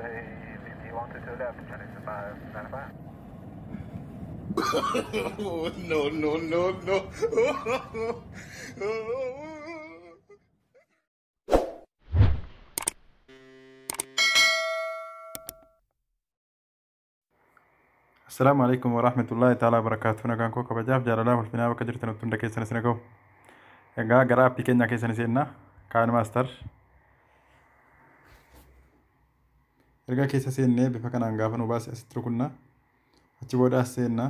Bay 122 left, Chinese 595. No, no, no, no. Assalaamu alaikum warahmatullahi ta'ala wabarakaatuh. Nagaan koo kabajaaf jaalalaaf ulfinaa bakka jirtan hunda keessan isin ga'u. Egaa gara aappii keenyaa keessan seenna. KineMaster. Erga keessa seennee bifa kanaan gaafa nu baase asitti rukunna. Achi booda as seenna.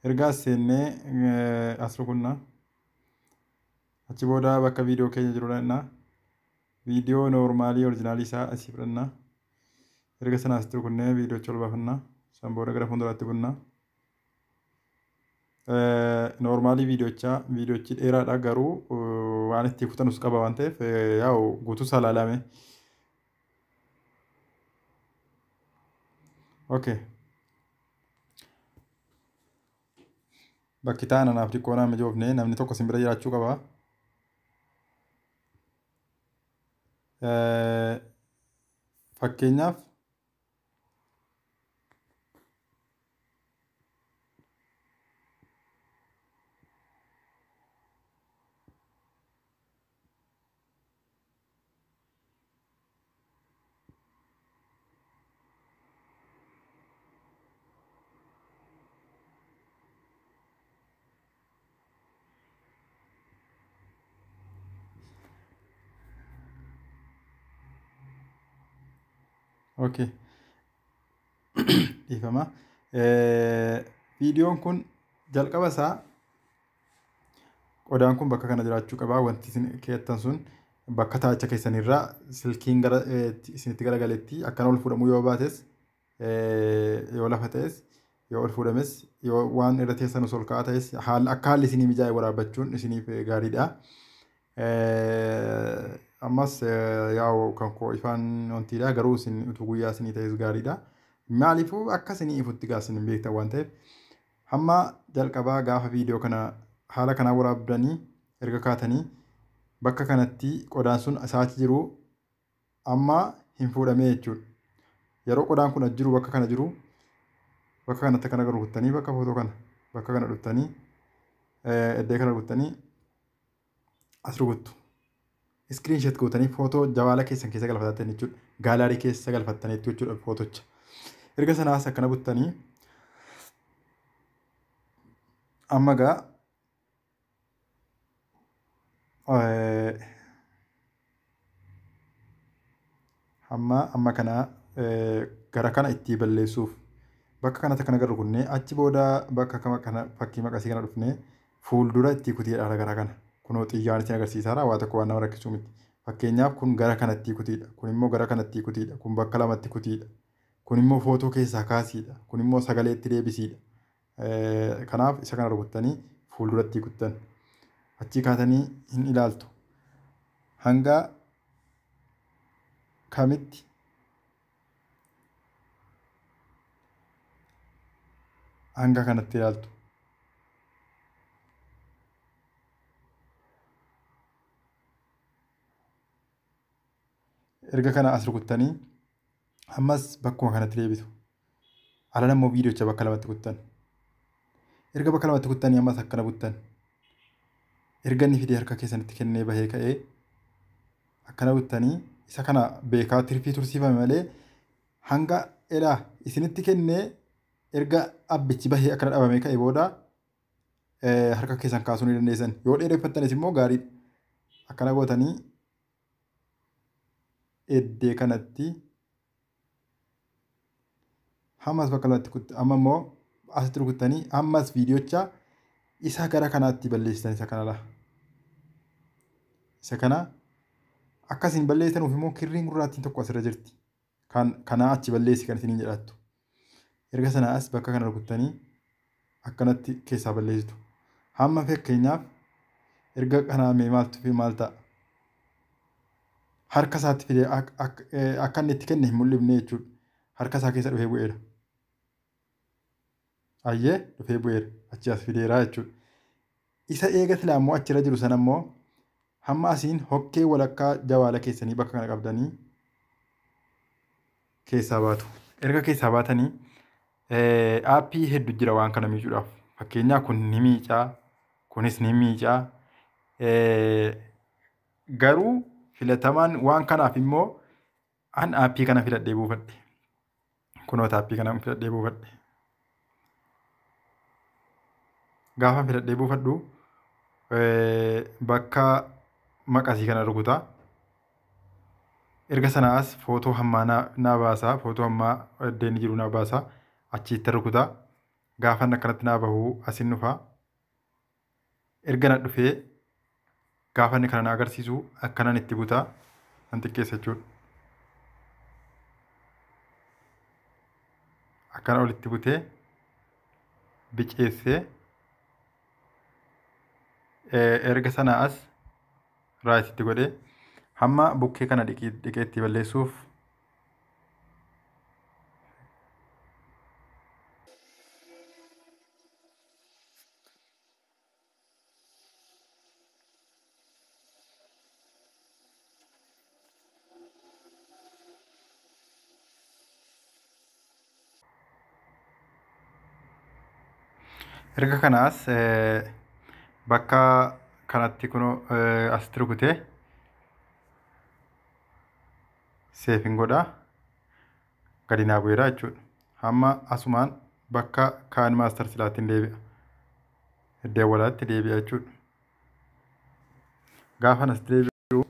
Erga as seennee as rukunna. Achi booda bakka viidiyoo keenya jiru dhanna. Viidiyoo noormaalii oriijinaalii isaa asii fudhanna. Erga sana asitti rukunnee viidiyoocha ol baafanna. San booda gara fuulduraatti bunna. Noormaalii viidiyochaa viidiyochi dheeraadha garuu waan itti kutanus qaba waan ta'eef yaa'u guutuu isaa ilaalame. Okay. Bakki taa'an anaaf xiqqoo naan mijoofne namni tokko isin bira jiraachuu qaba. Fakkeenyaaf okay. Dhiifama. Viidiyoon kun jalqaba isaa qodaan kun bakka kana jiraachuu qaba. Wanti isin keettan sun bakka taacha keessanirraa silkiin gara isinitti garagaletti akkana ol fuudhamuu yoo baates yoo lafa ta'es yoo ol fuudhames yoo waan irra teessanus ol ka'aa ta'es akka haalli isinii mijaa'e waraabbachuun isiniif gaariidha. Ammas yaa'u kan koo ifaan wantiidha garuu isin utuu guyyaa isinii ta'es gaariidha. Maaliifuu akka isinii ifutti gaa isin beektan waan ta'eef hamma jalqabaa gaafa viidiyoo kana haala kanaa waraabdanii erga kaatanii bakka kanatti qodaan sun isaachi jiru amma hin fuudhamee jechuudha. Yeroo qodaan kun as jiru bakka kana jiru bakka kanatti akkana rukuttanii bakka footoo kana bakka kana dhuftanii iddoo kana rukuttanii as rukuttu. Iskiriinshoot gootanii footoo jawaala keessan keessa galfattan jechuudha. Gaalaarii keessa galfattaniitu jechuudha footocha. Erga sanaas akkana buttanii amma gaa amma kana gara kana itti balleessuuf bakka kanatti akkana gara rukunnee achi booda bakka kana fakkii maqasii kana dhufnee fuuldura itti kutiidha gara kana. Kunoo xiyyaan isin agarsiisaara waa tokko waan nama rakkisuu miti. Fakkeenyaaf kun gara kanatti kutiidha. Kun immoo gara kanatti kutiidha. Kun bakka lamatti kutiidha. Kun immoo footoo keessaa kaasiidha. Kun immoo sagaleetti deebisiidha. Kanaaf isa kana rukuttanii fuulduratti kuttan. Achii kaatanii hin ilaaltu. Hanga kamitti hanga kanatti ilaaltu. Erga kana as rukuttanii ammas bakkuma kanatti deebitu. Alana immoo viidiyocha bakka lamatti kuttan. Erga bakka lamatti kuttanii ammas akkana buttan. Erga inni fidee harka keessanitti kennee bahee ka'ee akkana buttanii isa kana beekaa tirfii tursiifame malee hanga elaa isinitti kennee erga abbichi bahee akkana dhabamee ka'e booda harka keessan kaasuu ni dandeessan. Yoo dheereffattanis immoo gaariidha. Akkana gootanii iddoo kanatti hammas bakka lamatti kutte amma immoo asitti rukuttanii ammas viidiyocha isa gara kanaatti balleessitan isa kana laa. Isa kana akkasiin balleessanuuf immoo kirriin gurraattiin tokko asirra jirti. Kan kanaa achi balleessi kan isiniin jedhattu. Erga sana as bakka kana rukuttanii akkanatti keessaa balleessitu. Hamma fakkeenyaaf erga kanaa mee maaltu fi maal ta'a? Harka isaatti fidee akka inni itti kenne hin mul'ifne jechuudha. Harka isaa keessa dhufee bu'eera. Ayyee dhufee bu'eera. Achi as fideera jechuudha. Isa eega silaa immoo achirra jiru sana immoo Hamma asiin hokkee walakkaa jawaala keessanii bakka kana qabdanii keessaa baatu. Erga keessaa baatanii aappii hedduu jira waan kana miicuudhaaf. Fakkeenyaaf kun ni miicaa, kunis ni miicaa. Garuu filatamaan waan kanaaf immoo an aappii kana filadhee buufadhe. Kunoota aappii kana filadhee buufadhe. Gaafa filadhee buufadhu bakka maqasii kana rukutaa. Erga sanaas footoo hammaa naa baasaa, footoo hammaa iddoo inni jiru naa baasaa, achitti rukutaa. Gaafa inni akkanatti naa bahu asin dhufaa. Erga na dhufee gaafa inni kana na agarsiisu akkanan itti butaa nan xiqqeessa jechuudha. Akkana olitti butee biceessee erga sanaa as raayititti godhee hamma bukkee kana dhiqee itti balleessuuf erga kanaas bakka kanatti kunoo asitti rukutee seefin godhaa gadi naa bu'eera jechuudha. Hamma asumaan bakka kaan maastar silaatti hin deebi'a. Iddoo walaatti deebi'a jechuudha. Gaafa as deebi'u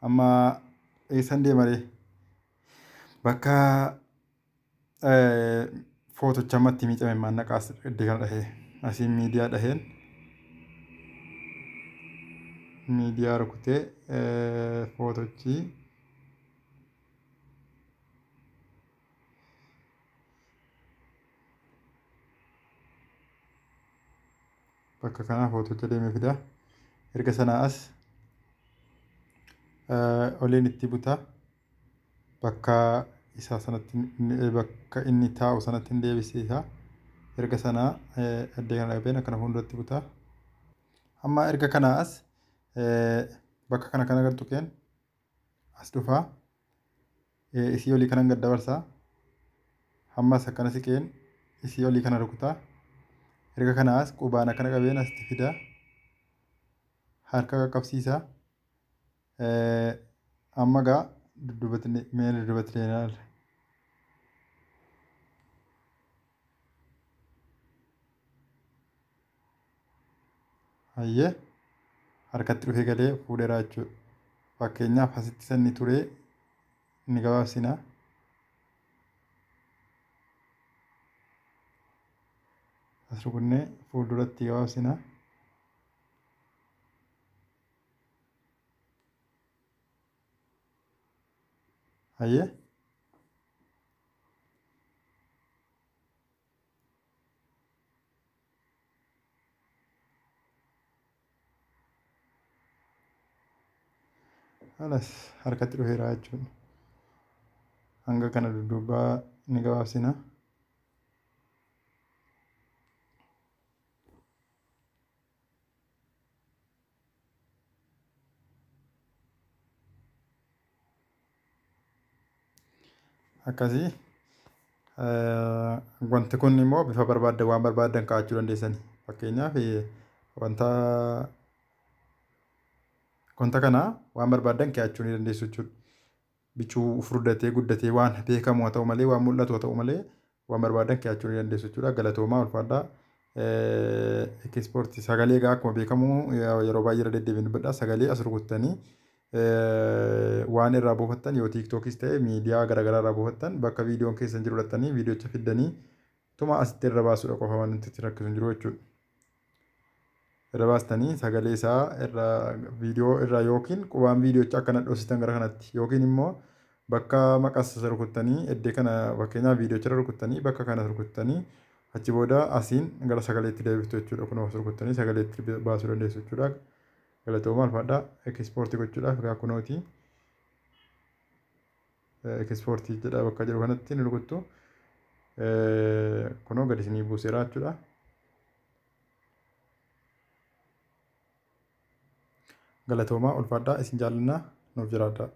amma eessan deemaree bakka footocha ammatti miicame maannaqaas iddoo kana dhahee asiin miidiyaa dhaheen miidiyaa rukutee footochi bakka kanaa footocha deemee fida. Erga sanaa as oliin itti buta bakka isaa sanatti bakka inni taa'u sanatti hin deebisiisa. Erga sanaa iddoo kana dhabeen akkana fuulduratti buta. Amma erga kanaa as bakka kana kana gad tuqeen as dhufaa. Isii olii kanan gad dabarsaa. Ammas akkana siqeen isii olii kana rukutaa. Erga kanaa as qubaan akkana qabeen asitti fidaa. Harka qaqqabsiisaa. Amma gaa dudduubatti mee dudduubatti ilaalla. Hayyee harkatti dhufee galee fuudheera jechuudha. Fakkeenyaaf asitti sanni turee ni gabaabsina. As rukunnee fuulduratti gabaabsina. Hayyee alas harkatti dhufeera jechuudha. Hanga kana dudduubaa ni gabaabsina. Akkasii wanti kun immoo bifa barbaaddan waan barbaaddan kaa'achuu dandeessani. Fakkeenyaaf wanta kana waan barbaaddan kaa'achuu ni dandeessu jechuudha. Bicuu furdatee guddatee waan beekamu haa ta'u malee waan mul'atu haa ta'u malee waan barbaaddan kaa'achuu ni dandeessu jechuudha. Galatoomaa ulfaadhaa. Ekspoortii sagalee egaa akkuma beekamu yeroo baay'ee irra deddeebiin dubbadha. Sagalee as rukuttanii waan irraa buufattan yoo tiiktookis ta'e miidiyaa garaagaraa irraa buufattan bakka viidiyoon keessan jiru dhattanii viidiyocha fiddanii tuma asitti irra baasuudha qofa waan itti rakkisu hin jiru jechuudha. Irra baastanii sagalee isaa irra viidiyoo irraa yookiin qubaan viidiyoocha akkana dhoositan gara kanatti yookiin immoo bakka maqas rukuttanii iddoo kana fakkeenyaaf viidiyoocha irra rukuttanii bakka kana rukuttanii achi booda asiin gara sagaleetti deebiftu jechuudha. Kunoo as rukuttanii sagaleetti baasuu dandeessu jechuudha. Galatoomaa ulfaadhaa. Ekspoortii gochuudhaaf egaa kunooti. Ekspoortii jedha bakka jiru kanatti ni rukuttu. Kunoo gadi isinii buuseera jechuudha. Galatoomaa, ulfaadhaa, isin jaallannaa, nuuf jiraadhaa.